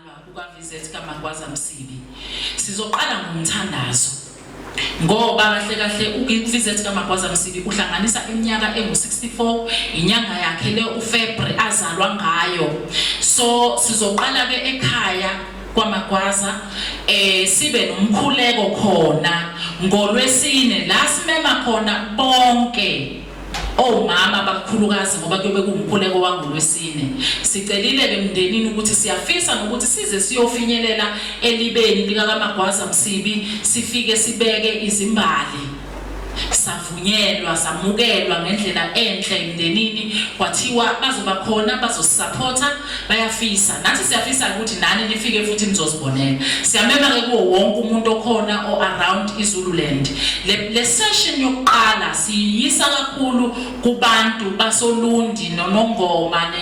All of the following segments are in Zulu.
Ukuzalwa kukaVZ kaMagwaza Msibi. Sizoqala ngomthandazo. Ngoba kahle kahle uVZ kaMagwaza Msibi uhlanganisa iminyaka engu-64, inyanga yakhe le uFebruary azalwa ngayo. So sizoqala ke ekhaya kwaMagwaza sibe nomkhuleko khona ngolwesine la simema khona bonke omama abakhulukazi ngoba kuyobe kuwumkhuleko wangolwesine. Sicelile-ke emndenini ukuthi siyafisa nokuthi size siyofinyelela elibeni likaKaMagwaza Msibi, sifike sibeke izimbali. Savunyelwa, samukelwa ngendlela enhle emndenini, kwathiwa bazoba khona bazosisaphotha, bayafisa. Nathi siyafisa ukuthi nani nifike futhi nizozibonela. Siyamema-ke kuwo wonke umuntu okhona o-around iZululand. Le session yokuqala siyiyisa kakhulu kubantu basoLundi noNongoma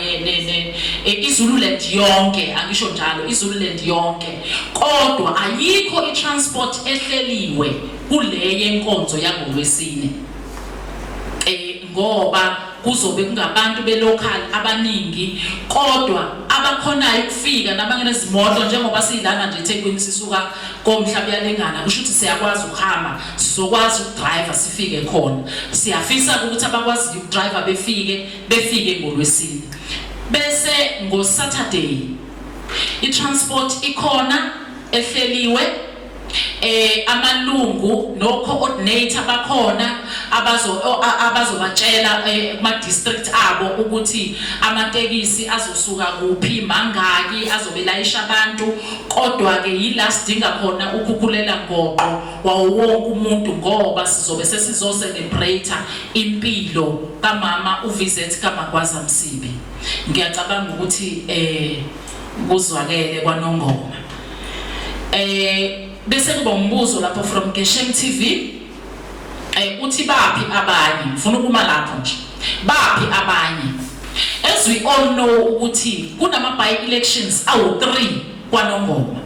iZululand yonke, angisho njalo, iZululand yonke. Kodwa ayikho i-transport ehleliwe kule yenkonzo yangoLwesine. Ngoba kuzobe kungabantu belocal abaningi, kodwa abakhonayo ukufika nabangenezimoto njengoba siyilana nje eThekwini sisuka koMhlabuyalingana, kusho ukuthi siyakwazi ukuhamba, sizokwazi ukudrive sifike khona. Siyafisa ukuthi abakwaziyo ukudrive befike ngoLwesine. Bese ngoSaturday i-transport ikhona ehleliwe, amalungu no-coordinator bakhona abazobatshela kuma-district abo ukuthi amatekisi azosuka kuphi, mangaki, azobelayisha abantu. Kodwa-ke yila sidinga khona ukhukhulela ngoqo wawo wonke umuntu, ngoba sizobe sesizo-celebrate impilo kamama uVZ kaMagwaza Msibi. Ngiyacabanga ukuthi kuzwakele kwaNongoma. Bese kuba umbuzo lapho from Geshem TV. Uthi baphi abanye? Ngifuna ukuma lapho nje. Baphi abanye? As we all know ukuthi kunama by elections awu-3 kwaNongoma.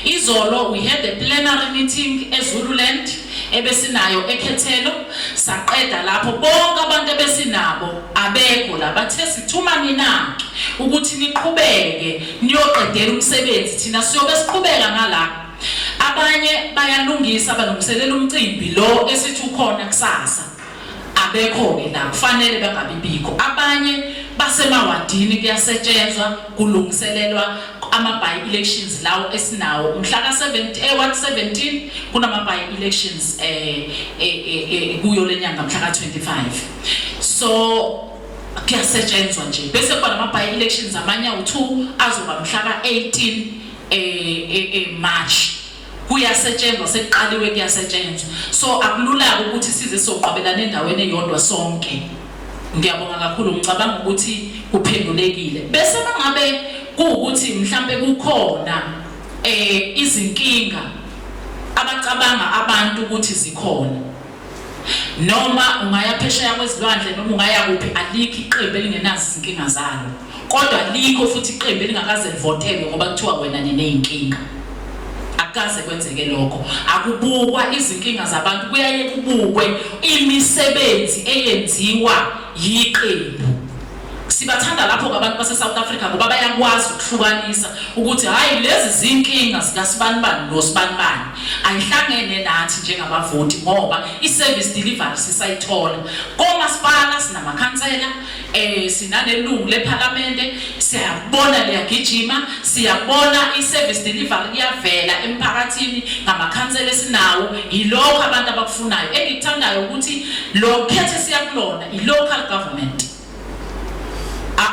Izolo we had a plenary meeting eZululand ebesinayo ekhethelo, saqeda lapho bonke abantu ebesinabo abekho la, bathe sithuma nina ukuthi niqhubeke niyoqedela umsebenzi, thina siyobe siqhubeka ngala. Abanye bayalungisa, balungiselela umcimbi lo esithi ukhona kusasa, abekho-ke la, kufanele bangabi bikho. Abanye basemawadini, kuyasetshenzwa kulungiselelwa ama-by elections lawo esinawo mhla ka-7, ward 17 kunama by elections kuyo lenyanga mhla ka-25. So kuyasetshenzwa nje, bese kuba nama by elections amanye awu-2 azoba mhla ka-18 March. Kuyasetshenzwa, sekuqaliwe kuyasetshenzwa. So akulula ukuthi size soqwabelana endaweni eyodwa sonke. Ngiyabonga kakhulu, ngicabanga ukuthi kuphendulekile. Bese mangabe kuwukuthi mhlambe kukhona izinkinga abacabanga abantu ukuthi zikhona, noma ungaya phesheya kwezilwandle noma ungaya kuphi, alikho iqembu elingenazo izinkinga zalo, kodwa alikho futhi iqembu elingakaze livotelwe ngoba kuthiwa wena nineyinkinga. Akukaze kwenzeke lokho. Akubukwa izinkinga zabantu, kuyaye kubukwe imisebenzi eyenziwa yiqembu. Sibathanda lapho abantu base-South Africa ngoba bayakwazi ukuhlukanisa ukuthi hhayi lezi zinkinga zikasibanibani nosibanibani ayihlangene nathi njengabavoti, ngoba i-service delivery sisayithola komasipala, sinamakhansela, sinanelungu lephalamende, siyabona liyagijima, siyabona i-service delivery iyavela emphakathini ngamakhansela esinawo. Yilokho abantu abakufunayo. Engikuthandayo ukuthi lo khethe siyakulona i-local government.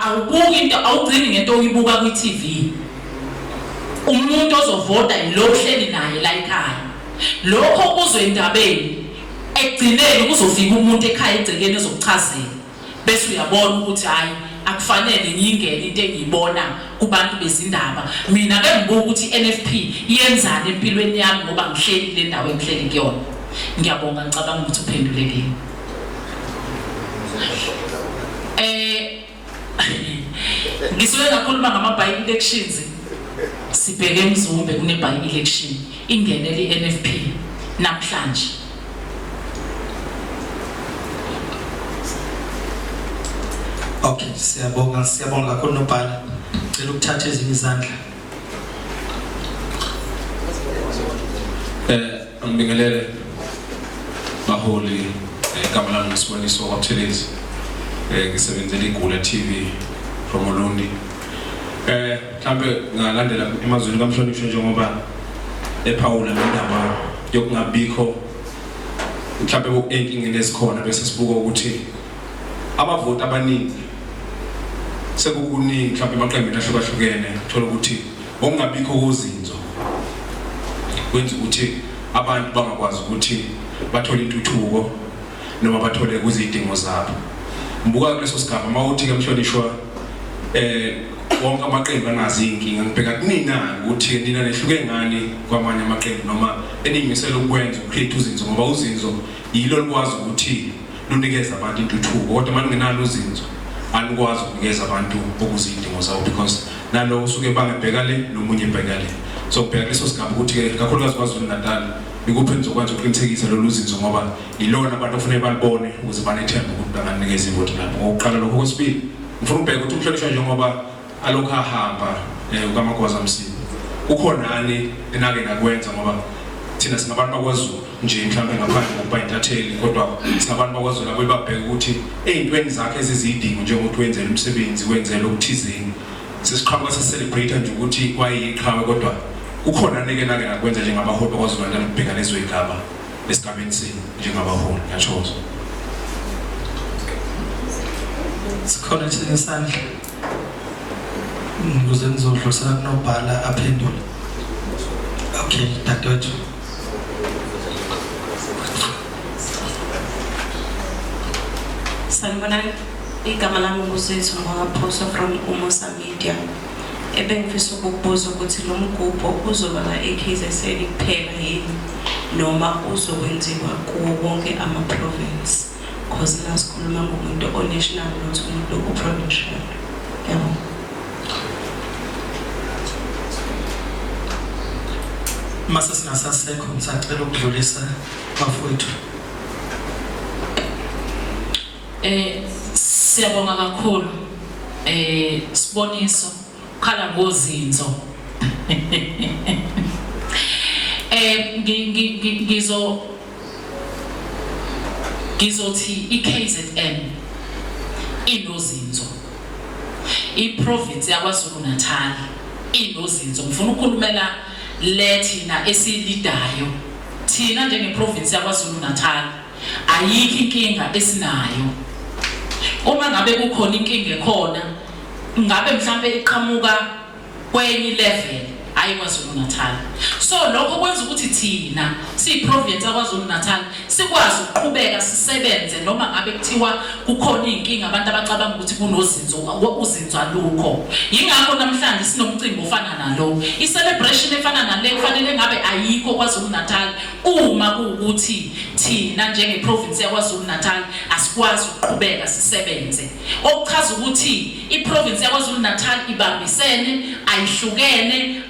Awubuki into, awugcini ngento oyibuka kwi-TV. Umuntu ozovota yilo ohleli naye la ekhaya. Lokho kuzwe endabeni, ekugcineni kuzofika umuntu ekhaya egcekeni ezokuchazela, bese uyabona ukuthi hhayi akufanele ngiyingene into engiyibona kubantu bezindaba. Mina ke ngibuka ukuthi i-NFP iyenzani empilweni yami ngoba ngihleli kule ndawo engihleli kuyona. Ngiyabonga, ngicabanga ukuthi uphendulekile. Ngisuke ngakhuluma ngama by elections. Sibheke eMzumbe kune by election ingenele i-NFP namhlanje. Okay, siyabonga, siyabonga kakhulu Nobhala. Cela ukuthatha ezinye izandla. Angibingelele baholi, igama lami nguSiboniso kwaButhelezi. Ngisebenzela iGula TV from Ulundi. Mhlambe ngalandela emazwini kaMhlonishwa njengoba ephawula ngendaba yokungabikho mhlambe enkingeni ezikhona, bese sibuka ukuthi abavoti abaningi sekukuningi mhlambe emaqembini ahlukahlukene, thola ukuthi okungabikho kozinzo kwenza ukuthi abantu bangakwazi ukuthi bathole intuthuko noma bathole kuzidingo zabo. Ngibuka kuleso sigaba uma uthi-ke mhlonishwa wonke amaqembu anazo iy'nkinga, ngibheka kunina ukuthi nina nehluke ngani kwamanye amaqembu noma eniyimisela ukwenza uku-create uzinzo, ngoba uzinzo yilo likwazi ukuthi lunikeze abantu intuthuko, kodwa uma ningenalo uzinzo anikwazi ukunikeza abantu okuziy'dingo zabo, because nalo usuke bangebheka le nomunye ebheka le. So ngibheka kuleso sigaba ukuthi-ke kakhulukazi KwaZulu Natal ikuphi enizokwenza ukuqinisekisa lolu zinzo, ngoba yilona abantu okufanele balibone ukuze banethemba ukuthi banganikeza ivoti labo. Ngokuqala lokho. Kwesibili, ngifuna ukubheka ukuthi umhlonishwa njengoba alokhu ahamba ukaMagwaza Msibi, kukhonani enake nakwenza, ngoba thina singabantu bakwaZulu nje mhlawumbe ngaphandle kokuba intatheli, kodwa singabantu bakwaZulu abuye babheke ukuthi ey'ntweni zakhe ezizidingo njengokuthi wenzela umsebenzi, wenzela okuthizeni, sesiqhamuka sesi-celebrate nje ukuthi wayeyiqhawe, kodwa kukhona nike nake nakwenza njengabaholi bakwaZulu Natal ukubheka lezo y'gaba esigabeni senu njengabaholi? Ngiyathokoza. Sikhona esinye isandla ukuze ngizodlulisela kunobhala aphendule. Okay, dadewethu. Sanibonani, igama lami nguZethu ngwakaPhoso from Umusa Media. Ebengifisa ukukubuza ukuthi lo mgubho uzoba la e-KZN kuphela yini noma uzokwenziwa kuwo wonke ama-province? Cause la sikhuluma ngomuntu o-national, not umuntu o-provincial. Ngiyabonga. Mase singasasekho, ngisacela ukudlulisa bafowethu. Siyabonga kakhulu. Siboniso khala ngozinzo. Ngizothi iKZN inozinzo. I-province yaKwaZulu Natal inozinzo. Ngifuna ukukhulumela le thina esilidayo. Thina njenge-province yaKwaZulu Natal ayikho inkinga esinayo. Uma ngabe kukhona inkinga ekhona, ngabe mhlambe iqhamuka kwenye level, hayi KwaZulu Natal. So lokho kwenza ukuthi thina siyi-province yaKwaZulu Natal sikwazi ukuqhubeka sisebenze noma ngabe kuthiwa kukhona iy'nkinga, abantu abacabanga ukuthi kunozinzo, uzinzo alukho. Yingakho namhlanje sinomcimbi ofana nalo. I-celebration efana nale kufanele ngabe ayikho KwaZulu Natal uma kuwukuthi thina njenge-province yaKwaZulu Natal asikwazi ukuqhubeka sisebenze. Okuchaza ukuthi i-province yaKwaZulu Natal ibambisene, ayihlukene,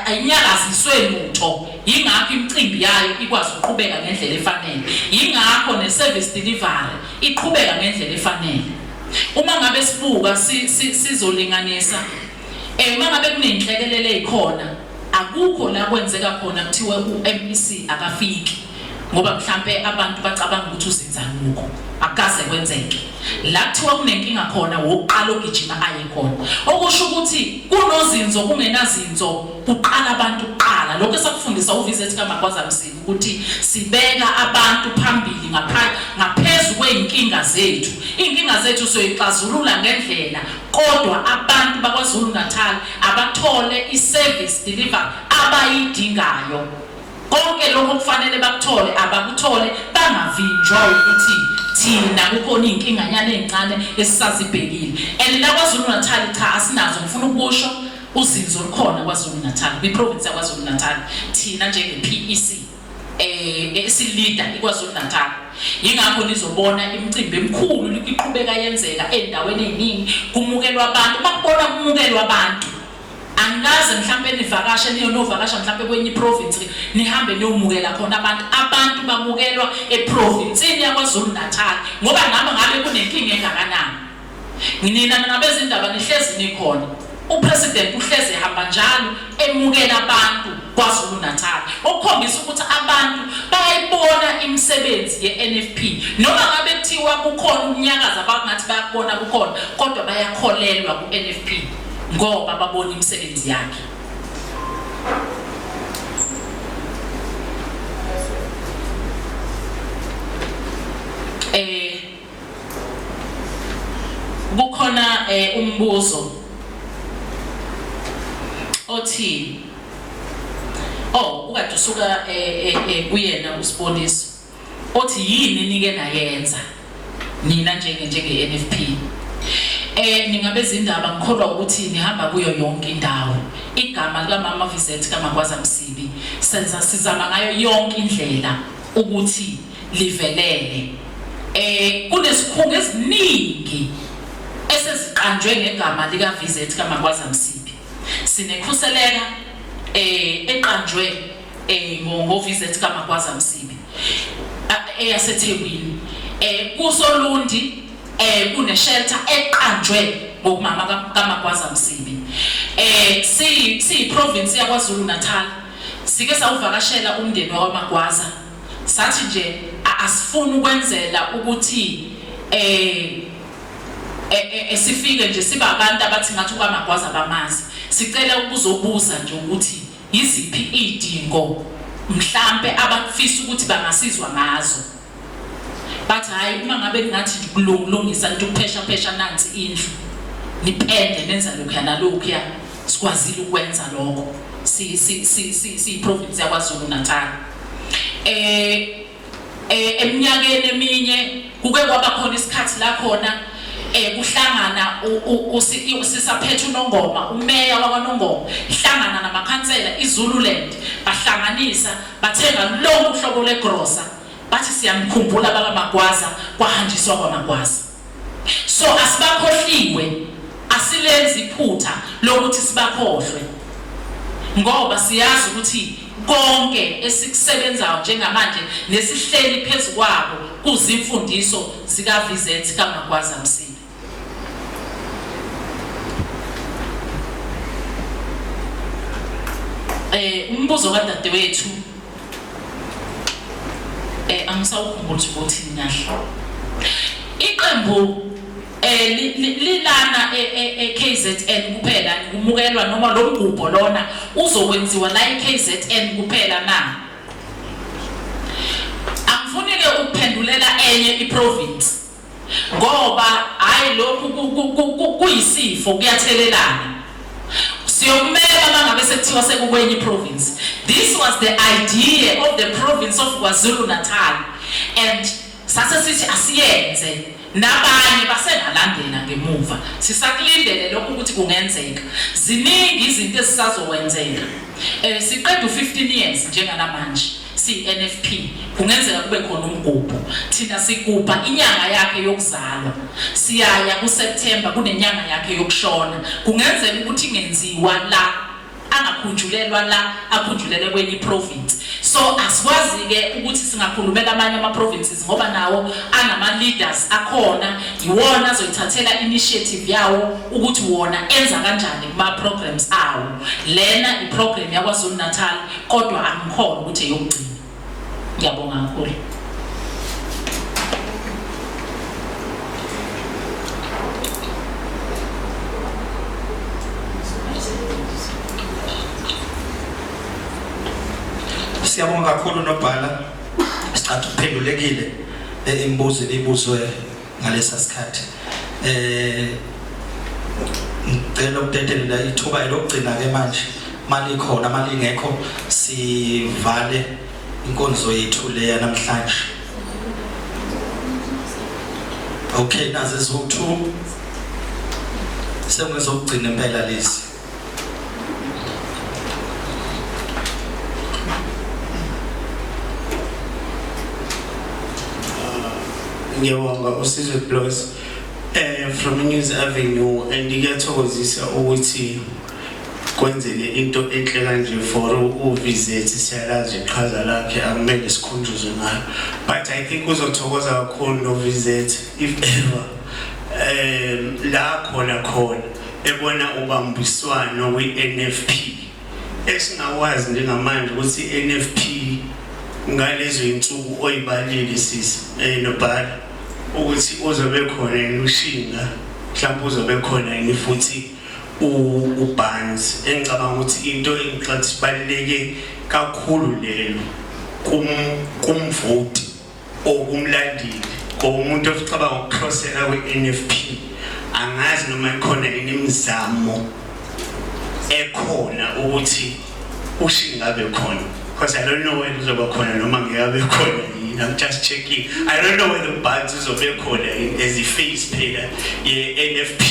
ayinyakaziswe lutho. Yingakho imicimbi yayo ikwazi ukuqhubeka ngendlela efanele. Yingakho ne-service delivery iqhubeka ngendlela efanele. Uma ngabe sibuka sizolinganisa, uma ngabe kuney'nhlekelele ey'khona, akukho la kwenzeka khona kuthiwe u-MEC akafiki ngoba mhlambe abantu bacabanga ukuthi uzenza lokho. Akukaze kwenzeke. La kuthiwa kunenkinga khona, wokuqala ogijima aye khona. Okusho ukuthi kunozinzo kungenazinzo, kuqala abantu kuqala. Lokho esakufundisa uVisit kaMagwaza Msibi ukuthi sibeka abantu phambili ngaphezu kwey'nkinga zethu. Iy'nkinga zethu siyoyixazulula ngendlela, kodwa abantu baKwaZulu Natal abathole i-service delivery abayidingayo. Konke lokho kufanele bakuthole, abakuthole, bangavinjwa ukuthi thina kukhona iy'nkinganyana ey'ncane esisazibhekile. And la KwaZulu Natal cha, asinazo. Ngifuna ukusho uzinzo lukhona KwaZulu Natal, kwi-province yaKwaZulu Natal. Thina njenge-PEC esilida iKwaZulu Natal, yingakho nizobona imicimbi emikhulu iqhubeka yenzeka ey'ndaweni ey'ningi, kumukelwa abantu. Uma kubona kumukelwa abantu, angikaze mhlampe nivakashe niyonovakasha mhlampe kwenye iprovince, nihambe niyomukela khona abantu. Abantu bamukelwa eprovinsini yaKwaZulu Natal, ngoba nami ngabe kunenkinga engakanani, nina nabezindaba nihlezi nikhona. Upresident uhleze ehamba njalo emukela abantu KwaZulu-Natal, okukhombisa ukuthi abantu bayayibona imisebenzi ye-NFP. Noma ngabe kuthiwa kukhona ukunyakaza abangathi bayakubona kukhona, kodwa bayakholelwa ku-NFP ngoba babona imisebenzi yakhe. Kukhona umbuzo othi oh ukade usuka kuyena uSiboniso othi yini nike nayenza nina njenge NFP. Ningabezindaba, ngikholwa ukuthi nihamba kuyo yonke indawo. Igama lika Mama VZ kaMagwaza Msibi senza sizama ngayo yonke indlela ukuthi livelele. Kunesikhungo esiningi eseziqanjwe ngegama lika VZ kaMagwaza Msibi. Sinekhuseleka eqanjwe ngo VZ kaMagwaza Msibi eyaseThekwini. KuSolundi kune shelter eqanjwe ngomama kaMagwaza Msibi. Si province yaKwaZulu Natal sike sawuvakashela umndeni wakwaMagwaza, sathi nje asifuni ukwenzela ukuthi sifike nje siba abantu abathi ngathi kwaMagwaza bamazi. Sicela ukuzobuza nje ukuthi yiziphi idingo mhlambe abafisa ukuthi bangasizwa ngazo. Bathi hayi, uma ngabe kungathi kulungisa nje ukuphesha phesha nansi indlu, nipende nenza lokhuya nalokhuya, sikwazile ukwenza lokho. Si province yaKwaZulu Natal. Eminyakeni eminye kuke kwaba khona isikhathi la khona kuhlangana sisaphethe uNongoma, umeya wakwaNongoma, ihlangana namakhansela iZululand, bahlanganisa bathenga lonke uhlobo legrosa, bathi siyamkhumbula baba Magwaza, kwahanjiswa kwaMagwaza. So asibakhohliwe, asilenzi iphutha lokuthi sibakhohlwe, ngoba siyazi ukuthi konke esikusebenzayo njengamanje nesihleli phezu kwabo kuzimfundiso zika VZ kaMagwaza Msibi. Umbuzo kadadewethu angisawukhumbuli ukuthi kahle. Iqembu lilana e-KZN kuphela kumukelwa noma lo mgubho lona uzokwenziwa la e-KZN kuphela na? Angifuni ke ukuphendulela enye iprovince ngoba hayi lokhu kuyisifo, kuyathelelana. Siyokumela mangabe sekuthiwa sekukwenye iprovince. This was the idea of the province of KwaZulu Natal and sase sithi asiyenze, nabanye basengalandela ngemuva. Sisakulindele lokhu ukuthi kungenzeka. Ziningi izinto esisazokwenzeka. Siqeda u15 years njenganamanje si NFP, kungenzeka kube khona umgubho. Thina sigubha inyanga yakhe yokuzalwa, siyaya kuSeptember kunenyanga yakhe yokushona. Kungenzeka ukuthi ingenziwa la, angakhunjulelwa la, akhunjulelwe kwenye iprovince. So asikwazi ke ukuthi singakhulumela amanye ama provinces ngoba nawo anama leaders akhona, iwona azoyithathela initiative yawo ukuthi wona enza kanjani kuma programs awo. Lena iprogram yaKwaZulu Natal, kodwa angikholwa ukuthi eyokugcina. Ngiyabonga kakhulu. Siyabonga kakhulu Nobhala, sicathi uphendulekile imibuzo ebibuzwe ngalesa sikhathi. Ngicela ukudedelela ithuba lokugcina ke manje, mali ikhona mali ingekho, sivale inkonzo yethu leya namhlanje. Okay, nazi eziwu-2 sengizokugcina impela lezi. Ngiyabonga uSizwe Blos from News Avenue, and kuyathokozisa ukuthi kwenzeke into enhle kanje for uVZ. Siyalazi iqhaza lakhe, akumele sikhunjuzwe ngayo, but I think uzothokoza kakhulu noVZ if ever la khona khona ebona ubambiswano kwi-NFP esingakwazi njengamanje ukuthi i-NFP ngalezo insuku oyibalile sisi nobhala ukuthi uzobe khona yini ushinga, mhlawumbe uzobe khona yini futhi uBarnes. Engicabanga ukuthi into engixathi baluleke kakhulu leyo kumvoti okumlandeli umuntu ocabanga ukucrossela kwi-NFP, angazi noma ikhona yini imizamo ekhona ukuthi ushinga abe khona, because I don't know when uzoba khona noma ngeke abe khona yini. I'm just checking. I don't know whether Barnes uzobe khona yini as i-face phela ye-NFP,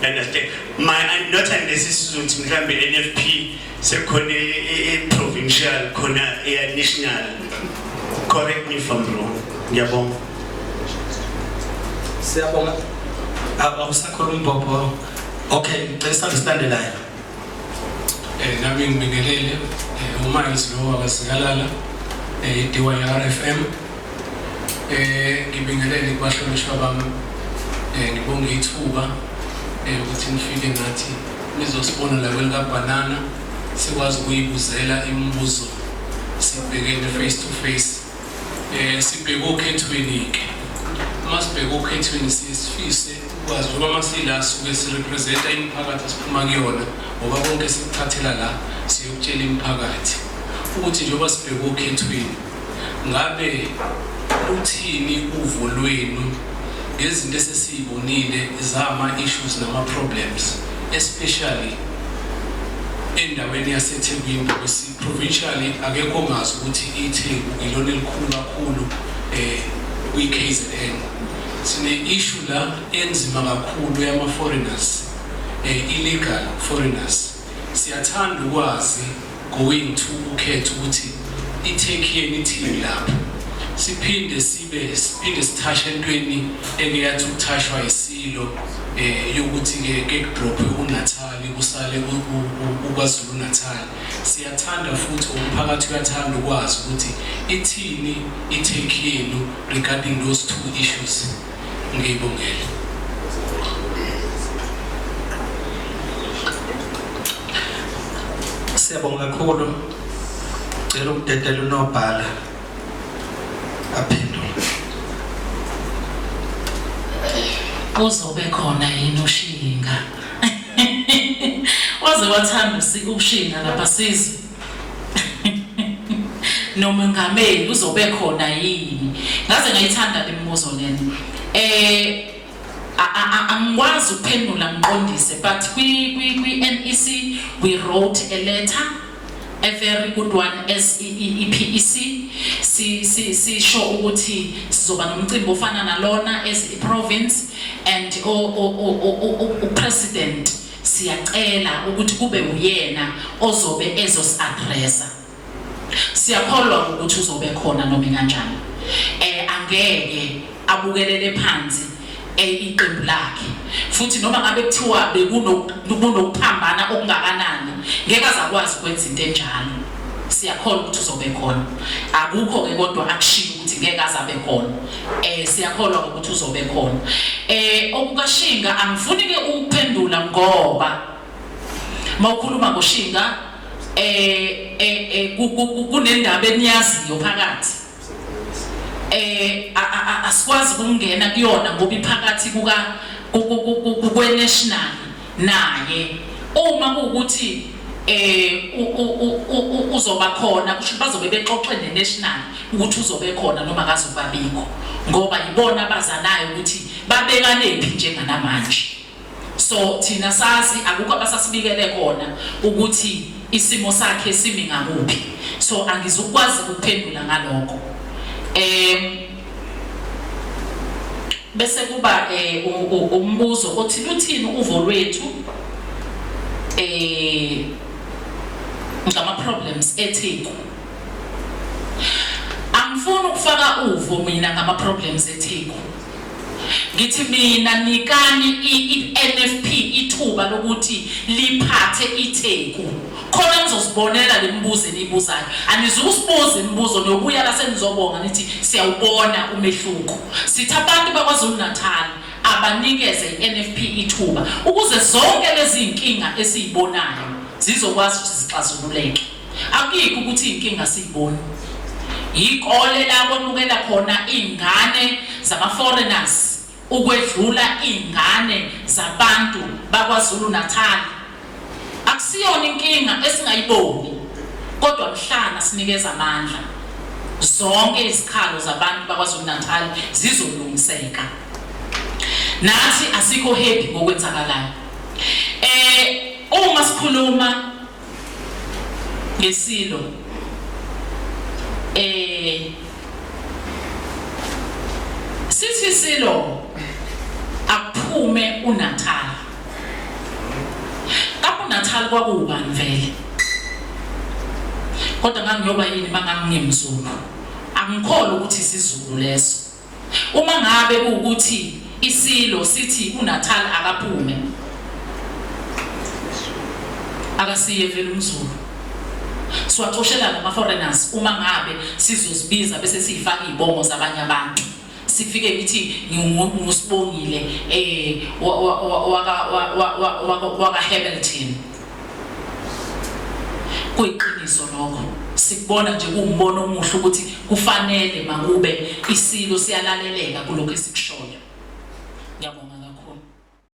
you understand? My not unless isizothi mhlambe NFP sekukhona e-provincial, khona eya-national. Correct me if I'm wrong. Ngiyabonga. Siyabonga. Awusakhuluma umbhobho. Okay, ngicela isandla esilandelayo. Nami ngibingelele, uMiles lo wakaSikalala, i-DYR FM. Ngibingelele kubahlonishwa bami. Ngibonge ithuba ukuthi nifike nathi nizosibona la kwelika banana, sikwazi ukuyibuzela imibuzo sibhekene face to face. Sibheke okhethweni ke. Uma sibheke okhethweni sifise ukwazi njengoba masila suke sirepresenta imiphakathi esiphuma kuyona, ngoba konke sikuthathela la siyokutshela imiphakathi ukuthi njengoba sibheke okhethweni ngabe uthini uvo lwenu ngezinto esesiyibonile zama issues nama problems, especially endaweni yaseThekwini, because provincially akekho ongazi ukuthi iTheku ilona elikhulu kakhulu kwi-KZN. Sine issue la enzima kakhulu yama foreigners, illegal foreigners. Siyathanda ukwazi going to ukhetho ukuthi i-take yenu ithini lapho. Siphinde sibe siphinde sithashe entweni eke yathi ukuthashwa isilo yokuthi ke ke kudrophe uNatal, kusale uKwaZulu Natal. Siyathanda futhi umphakathi uyathanda ukwazi ukuthi ithini i-take yenu regarding those two issues. Ngiyibongele. Siyabonga kakhulu. Cela ukudedela unobhala aphendule. Uzobe khona yini ushinga? Waze wathanda ukushinga lapha sizwe. Nomengameli uzobe khona yini? Ngaze ngayithanda lemibuzo lena. Angikwazi ukuphendula ngiqondise, but kwi NEC we wrote a letter, a very good one, as i-PEC si si sisho ukuthi sizoba nomcimbi ofana nalona as i province and o president siyacela ukuthi kube uyena ozobe ezosi-addressa. Siyakholwa ukuthi uzobe khona noma kanjani. Angeke abukelele phansi iqembu lakhe, futhi noma ngabe kuthiwa bekunokuphambana okungakanani, ngeke azakwazi ukwenza into enjalo. Siyakholwa ukuthi uzobe khona. Akukho ke kodwa akushiyo ukuthi ngeke azabe khona. Siyakholwa ukuthi uzobe khona. Okukashinga angifuni ke ukuphendula, ngoba mawukhuluma ngoshinga kunendaba eniyaziyo phakathi, asikwazi ukungena kuyona ngoba iphakathi kuka kwe national naye. Uma kuukuthi uzoba khona, kusho bazobe bexoxe ne national ukuthi uzobe khona noma akazubabikho, ngoba ibona abazanayo ukuthi babekanephi njenganamanje. So thina sazi akukho abasasibikele khona ukuthi isimo sakhe simi ngakuphi, so angizukwazi ukuphendula ngalokho. Bese kuba umbuzo othi luthini uvo lwethu ngama problems eTheku. Angifuni ukufaka uvo mina ngama problems eTheku. Ngithi mina nikani i-NFP ithuba lokuthi liphathe iTheku, khona nizosibonela lemibuzo eniyibuzayo. Anizukusibuza imibuzo nobuya la senizobonga nithi siyawubona umehluko. Sithi abantu bakwaZulu Natal Abanikeze iNFP ithuba ukuze zonke lezi zinkinga esizibonayo zizokwazi ukuthi zixazululeke. Akukho ukuthi inkinga siyibona. Yikole la kwamukela khona izingane zama foreigners ukwedlula izingane zabantu bakwaZulu Natal. Akusiyona inkinga esingayiboni kodwa mhlana sinikeza amandla zonke izikhalo zabantu bakwaZulu Natal zizolungiseka. Nathi asikho happy ngokwenzakalayo. Uma sikhuluma ngesilo sithi silo akuphume uNatal. Kapho uNatal kwakuwubani vele? Kodwa ngangiyoba yini mangangingemzulu? Angikholwa ukuthi isiZulu leso. Uma ngabe kuwukuthi isilo sithi uNatal akaphume, akasiye vele umZulu. Siwacoshela nama foreigners uma ngabe sizozibiza bese siyifaka izibongo zabanye abantu. Sifike ngithi ngusibongile waka Hamilton. Kuyiqiniso lokho, sikubona nje kuwumbono omuhle ukuthi kufanele makube isilo siyalaleleka kulokho esikushoyo.